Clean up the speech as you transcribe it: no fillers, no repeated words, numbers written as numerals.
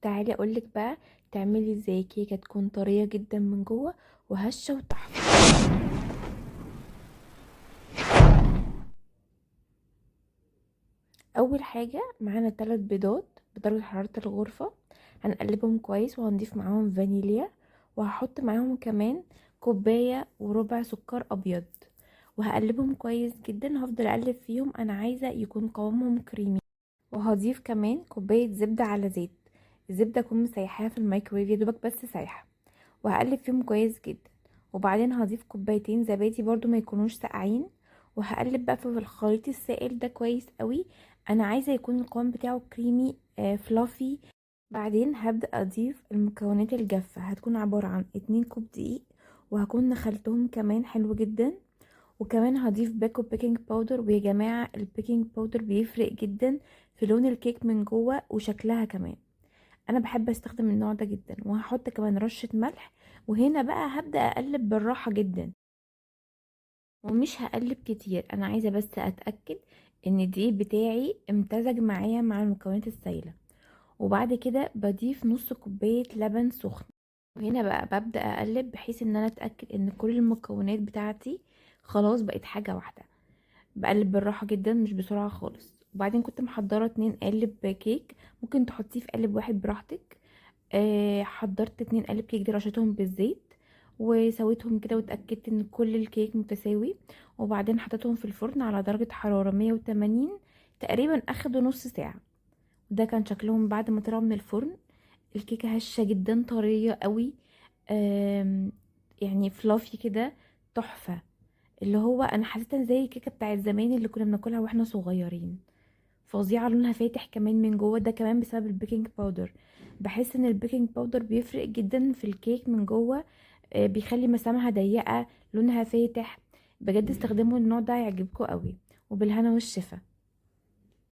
تعالي اقولك بقى تعملي ازاي كيكة تكون طرية جدا من جوه وهشه وتحفه. اول حاجة معانا 3 بيضات بدرجة حرارة الغرفة، هنقلبهم كويس وهنضيف معاهم فانيليا، وهحط معاهم كمان كوباية وربع سكر ابيض، وهقلبهم كويس جدا. هفضل اقلب فيهم، انا عايزه يكون قوامهم كريمي. وهضيف كمان كوباية زبدة على زيت، الزبدة اكون مسيحاها في الميكرويف يا دوبك بس سايحه، وهقلب فيهم كويس جدا. وبعدين هضيف كوبايتين زبادي برضو ما يكونوش ساقعين، وهقلب بقى في الخليط السائل ده كويس قوي. انا عايزه يكون القوام بتاعه كريمي fluffy. بعدين هبدا اضيف المكونات الجافه، هتكون عبارة عن 2 كوب دقيق، وهكون نخلتهم كمان حلو جدا. وكمان هضيف باكو baking powder، ويا جماعة ال baking powder بيفرق جدا في لون الكيك من جوه وشكلها كمان، انا بحب استخدم النوع ده جدا. وهحط كمان رشه ملح. وهنا بقى هبدا اقلب بالراحة جدا، ومش هقلب كتير، انا عايزه بس اتاكد ان الدقيق بتاعي امتزج معايا مع المكونات السائلة. وبعد كده بضيف نص كوباية لبن سخن، وهنا بقى ببدا اقلب بحيث ان انا اتاكد ان كل المكونات بتاعتي خلاص بقت حاجة واحدة. بقلب بالراحة جدا مش بسرعة خالص. وبعدين كنت محضرة 2 قالب كيك، ممكن تحطيه في قالب واحد براحتك. حضرت 2 قالب كيك دي، رشيتهم بالزيت وسويتهم كده، واتاكدت ان كل الكيك متساوي. وبعدين حطيتهم في الفرن على درجه حرارة 180 تقريبا، اخدوا نص ساعة. ده كان شكلهم بعد ما طلعوا من الفرن. الكيكه هشه جدا، طرية قوي، يعني فلافي كده، تحفة. اللي هو انا حسيتها زي الكيكه بتاعت زمان اللي كنا بناكلها واحنا صغيرين، فظيعة. لونها فاتح كمان من جوه، ده كمان بسبب ال baking powder. بحس ان ال baking powder بيفرق جدا في الكيك من جوه، بيخلي مسامها ضيقه، لونها فاتح. بجد استخدموا النوع ده هيعجبكم قوي، وبالهنا والشفا.